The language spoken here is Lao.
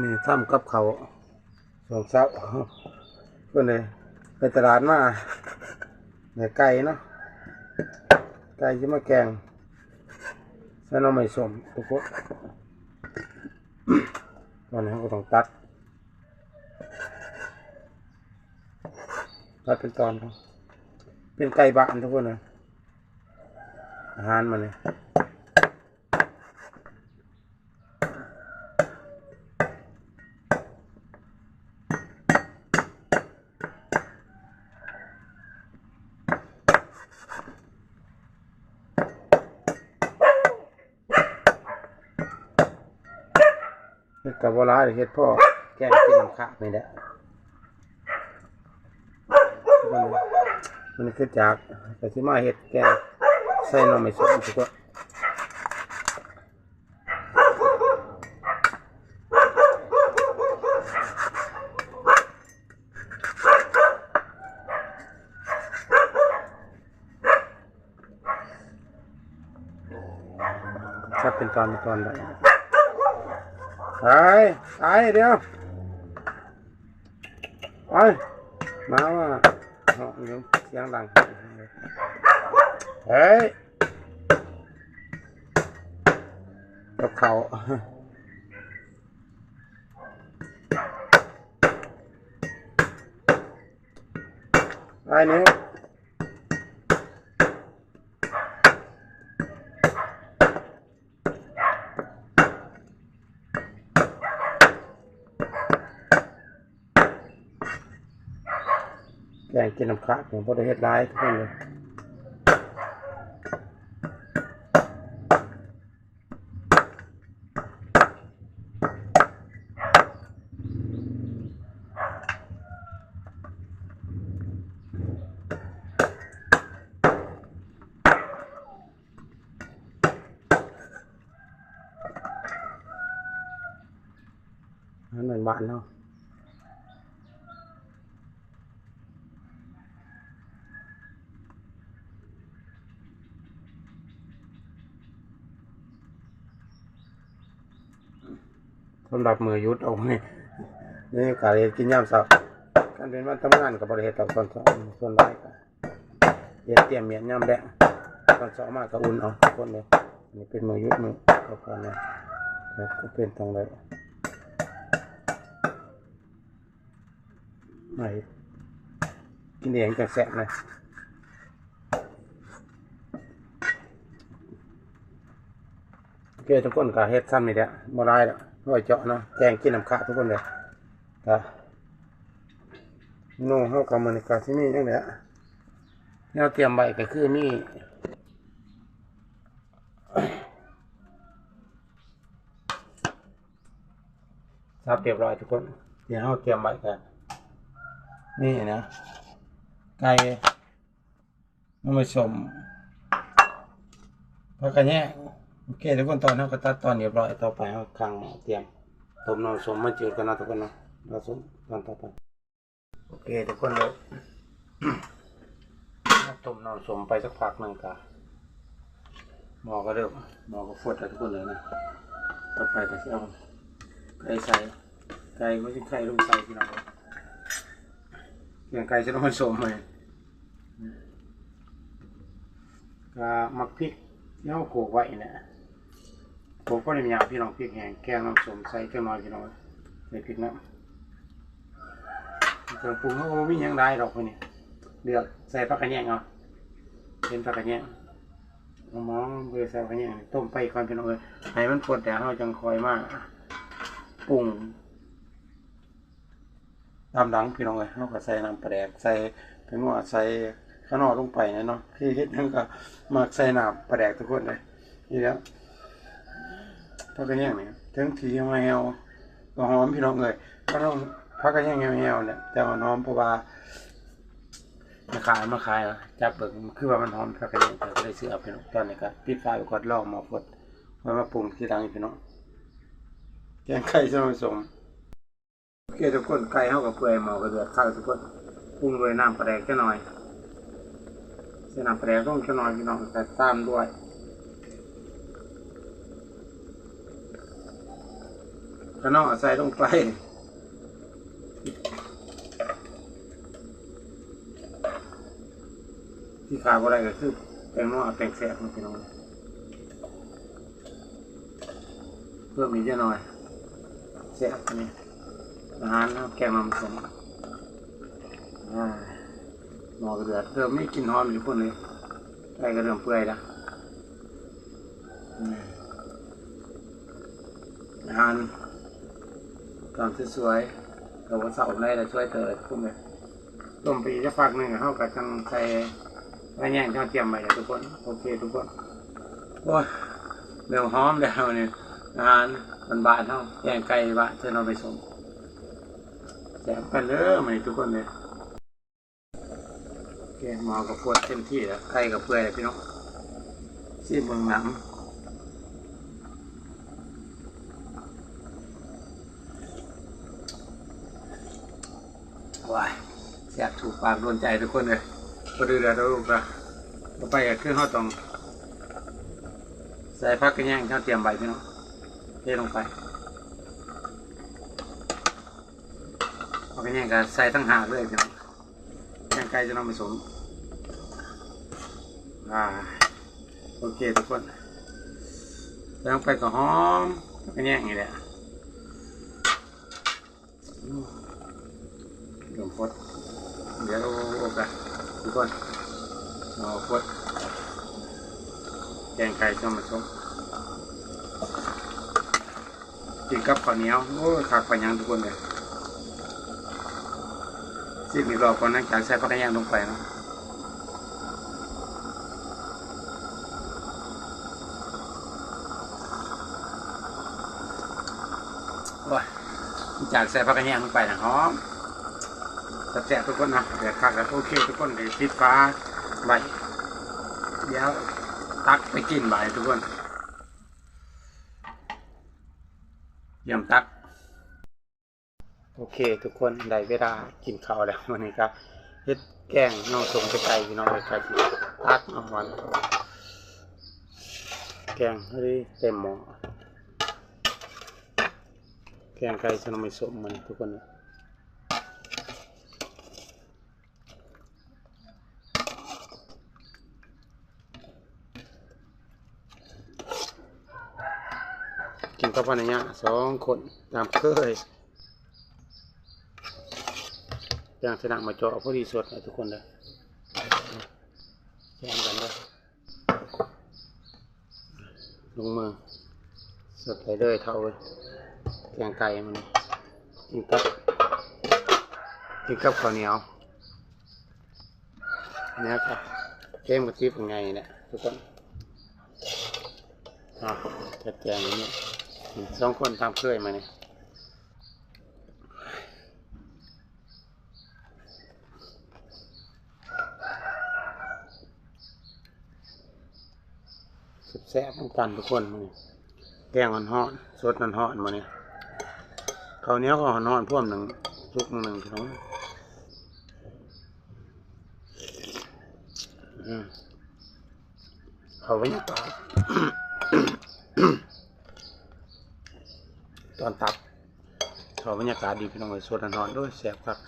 ນີ້ທຳກັບເຂົ້າຊ່ວງເຊົ້າ ເພິ່ນໄດ້ໄປຕະຫຼາດມາ ໄດ້ໄກ່ເນາະ ໄກ່ຊິມາແກງໃສ່ໜໍ່ໄມ້ສົ້ມທຸກຄົນ. ຕອນນີ້ເຮົາກໍຕ້ອງຕັດ ຕັດເປັນຕອນ ເປັນໄກ່ບ້ານທຸກຄົນເອີຍ ອາຫານມັນນີ້. ເຮັດກໍບໍ່ຫຼາຍ ເຮັດພໍແກງກິນນ້ຳຂາດນີ້ແຫຼະ. ມັນຄືຈາກ ກໍຊິມາເຮັດແກງໃສ່ໜໍ່ໄມ້ສົ້ມດີກວ່າ. ຄັດເປັນຕອນເປັນຕອນໄດ້. ໄປ ໄປ ດຽວ ໄປ ມາ ມາ ຮ້ອງຢູ່ ສຽງດັງ ເຮີ້ຍ ກັບເຂົ້າ ໄປ ນີ້. ແກງກິນນ້ຳຂາດ ບໍ່ໄດ້ເຮັດຫຼາຍທຸກຄົນເລີຍ. ອັນນັ້ນບ້ານເຮົາ ສຳລັບມື້ຢຸດອອກນີ້ ມີໂອກາດເຮັດກິນຍາມເຊົ້າ. ຄັນເປັນວັນທຳງານກໍບໍ່ໄດ້ເຮັດດອກ ຕອນເຊົ້າ ສ່ວນຫຼາຍກໍ ເຮັດຕຽມເມຍຍາມແລງ ຕອນເຊົ້າມາກໍອຸ່ນເອົາທຸກຄົນເດີ. ນີ້ເປັນມື້ຢຸດມື້ພັກຜ່ອນນະ ກໍເປັນຕ້ອງໄດ້ ໃຫ້ກິນເອງຈັ່ງແຊບນະ. ໂອເຄ ທຸກຄົນກໍເຮັດຊ່ຳນີ້ແຫຼະ ບໍ່ຫຼາຍດອກ ໄວ້ເຈາະເນາະ ແກງກິນນ້ຳຂາດທຸກຄົນເດີ. ກໍເມນູເຮົາກໍມື້ນີ້ກໍຊິມີຫຍັງແຫຼະ ແນວຕຽມໄວ້ກໍຄືມີ ສັບຮຽບຮ້ອຍທຸກຄົນ ທີ່ເຮົາຕຽມໄວ້ກໍມີນະ ໄກ່ ໜໍ່ໄມ້ສົ້ມ ຜັກກະແຍງ. ໂອເຄ ທຸກຄົນ ຕອນເຮົາກໍຕັດຕອນຮຽບຮ້ອຍ ຕໍ່ໄປເຮົາຂັງໝໍ້ ຕຽມຕົ້ມໜໍ່ສົ້ມມາຈືດກ່ອນເນາະທຸກຄົນເນາະ ລະຊົມຕອນຕໍ່ໄປ. ໂອເຄ ທຸກຄົນເດີ ຕົ້ມໜໍ່ສົ້ມໄປສັກພັກໜຶ່ງກະ ໝໍ້ກໍເລີ່ມ ໝໍ້ກໍຟົດແລ້ວທຸກຄົນເດີນະ. ຕໍ່ໄປກໍຊິເອົາໄກ່ໃສ່ ໄກ່ກໍຊິໄຂ່ລົງໃສ່ພີ່ນ້ອງເອີຍ ແກງໄກ່ໃສ່ໜໍ່ສົ້ມ ກະໝາກພິກທີ່ເຮົາໂຂກໄວ້ນີ້ແຫຼະ ໂຂກພໍດີໝາກພີ່ນ້ອງ ພິກແຫ້ງ ແກງໜໍ່ສົ້ມໃສ່ຈັກໜ້ອຍພີ່ນ້ອງ ໃສ່ພິກນຳ. ເຄື່ອງປຸງເຮົາບໍ່ມີຫຍັງຫຼາຍດອກມື້ນີ້ ເລືອກໃສ່ຜັກກະແຍງເອົາ ເຫັນຜັກກະແຍງ ເອົາມາ ບໍ່ໄດ້ໃສ່ຜັກກະແຍງ ຕົ້ມໄປກ່ອນພີ່ນ້ອງເອີຍ ໃຫ້ມັນຟົດແລ້ວເຮົາຈັ່ງຄ່ອຍມາປຸງ ຕາມຫຼັງພີ່ນ້ອງເອີຍ. ເຮົາກໍໃສ່ນ້ຳປາແດກ ໃສ່ແປ້ງນົວ ໃສ່ຂະໜໍ່ລົງໄປແຫຼະເນາະ ທີ່ເຮັດຫຍັງກໍມັກໃສ່ນ້ຳປາແດກທຸກຄົນເລີຍ. ນີ້ແຫຼະ ຜັກກະແຍງນີ້ ເຖິງທີ່ແຫ້ວໆ ກໍຫອມພີ່ນ້ອງເອີຍ ກໍຕ້ອງ ຜັກກະແຍງແຫ້ວໆ ແຫຼະ ແຕ່ຫອມ ເພາະວ່າແມ່ຄ້າເອົາມາຂາຍ ຈັບເບິ່ງຄືວ່າມັນຫອມຜັກກະແຍງ ກໍເລີຍຊື້ເອົາພີ່ນ້ອງ. ຕອນນີ້ກໍປິດຝາໄວ້ກ່ອນ ລໍໝໍ້ຟົດ ຄ່ອຍມາປຸງທີຫຼັງພີ່ນ້ອງ. ແກງໄກ່ໃສ່ໜໍ່ສົ້ມ ໂອເຄທຸກຄົນ ໄກ່ເຮົາກໍເປື່ອຍ ໝໍ້ກໍເດືອດຄັກທຸກຄົນ ປຸງດ້ວຍນ້ຳປາແດກຈັກໜ້ອຍ ໃສ່ນ້ຳປາແດກລົງຈັກໜ້ອຍພີ່ນ້ອງ ແລ້ວຕາມດ້ວຍ ກະເນາະ ໃສ່ລົງໄປ. ທີ່ຂາດບໍ່ໄດ້ກໍຄືແປ້ງນົວ ແປ້ງແຊບເນາະພີ່ນ້ອງ. ເພີ່ມອີກຈັກໜ່ອຍ ແຊບອັນນີ້ ອາຫານເຮົາ ແກງໜໍ່ໄມ້ສົ້ມ. ອ່າ ໝໍ້ກໍເດືອດ ເລີ່ມມີກິ່ນຫອມຢູ່ພຸ້ນເລີຍ ໄກ່ກໍເລີ່ມເປື່ອຍລະ. ອືມ ອາຫານຕອນສວຍໆ ກໍບໍ່ເຊົາໃດລະ ສວຍເຕີບພຸ້ນເລີຍ. ຕົ້ມໄປອີກຈັກພັກໜຶ່ງ ເຮົາກໍຈັ່ງໃສ່ ລະແຍງທີ່ເຮົາຕຽມໄວ້ແຫຼະທຸກຄົນ. ໂອເຄທຸກຄົນ. ໂອ້ຍ ເລີ່ມຫອມແລ້ວນີ້ ອາຫານບ້ານໆເຮົາ ແກງໄກ່ບ້ານ ເຊີນເຮົາໄປຊົມ ແຊບກັນເດີມື້ນີ້ທຸກຄົນເດີ. ໂອເຄ ໝໍ້ກໍຟົດເຕັມທີ່ແລ້ວ ໄກ່ກໍເປື່ອຍແລ້ວພີ່ນ້ອງ. ຊີມເບິ່ງໜັງ. ວ້າຍ ແຊບຖືກປາກໂດນໃຈທຸກຄົນເອີຍ. ພໍດີແລ້ວລູກລະ ຕໍ່ໄປກໍຄືເຮົາຕ້ອງໃສ່ຜັກກະແຍງທີ່ເຮົາຕຽມໄວ້ພີ່ນ້ອງ ເທລົງໄປ. ຜັກກະແຍງກໍໃສ່ທັງຮາກເລີຍພີ່ນ້ອງ. ແກງໄກ່ຈະນຳໄປສົມ ອ່າ ໂອເຄທຸກຄົນ ແລ້ວໄປກໍຫອມ ແກງນີ້ແຫຼະ ເລີ່ມຟົດ ດຽວໂອກະທຸກຄົນ ເອົາຟົດ ແກງໄກ່ຈະນຳໄປສົມ. ກິນກັບເຂົ້າໜຽວ ໂອ້ຍ ຄັກປານຫຍັງທຸກຄົນເອີຍ. ຊີມອີກລອບກ່ອນ ຫຼັງຈາກໃສ່ຜັກກະແຍງລົງໄປເນາະ. ໂອ້ຍ ຫຼັງຈາກໃສ່ຜັກກະແຍງລົງໄປນະ ຫອມ ແຊບໆ ທຸກຄົນນະ ເດືອດຄັກແລ້ວ. ໂອເຄທຸກຄົນ ໄດ້ປິດຝາໄວ້ ດຽວຕັກໄປກິນບາດນີ້ທຸກຄົນ. ກຽມຕັກ. ໂອເຄທຸກຄົນ ໄດ້ເວລາກິນເຂົ້າແລ້ວ. ມື້ນີ້ກໍເຮັດແກງໜໍ່ສົມໃສ່ໄກ່ພີ່ນ້ອງເອີຍ. ກໍຊິຕັກເອົາກ່ອນ ແກງເລີຍເຕັມໝໍ້ ແກງໄກ່ໃສ່ໜໍ່ໄມ້ສົ້ມມື້ນີ້ທຸກຄົນ. ກິນກັບພັນລະຍາສອງຄົນຕາມເຄີຍ. ຢ່າງຊະນະມາເຈາະພໍດີສົດໃຫ້ທຸກຄົນເດີ ແຊມກັນເດີ. ລົງມື ສົດໄປເລີຍເຖົ້າເອີຍ. ແກງໄກ່ມື້ນີ້ ກິນກັບ ກິນກັບເຂົ້າໜຽວ. ແນວກໍເກມກະຕິບງ່າຍແຫຼະທຸກຄົນ. ອ່າ ຈັດແຈງນີ້ ສອງຄົນຕາມເຄີຍມື້ນີ້. ແຊບໆ ນຳກັນທຸກຄົນ. ມື້ນີ້ແກງຮ້ອນໆ ສົດຮ້ອນໆ ມື້ນີ້ ເຂົ້າໜຽວກໍຮ້ອນໆ ພວມໜຶ່ງ ສຸກໜຶ່ງພີ່ນ້ອງ. ອືມ ເຂົ້າບັນຍາກາດ ຕອນຕັກ ເຂົ້າບັນຍາກາດດີພີ່ນ້ອງເອີຍ. ສົດຮ້ອນໆ ໂອ້ຍ ແຊບຄັກ.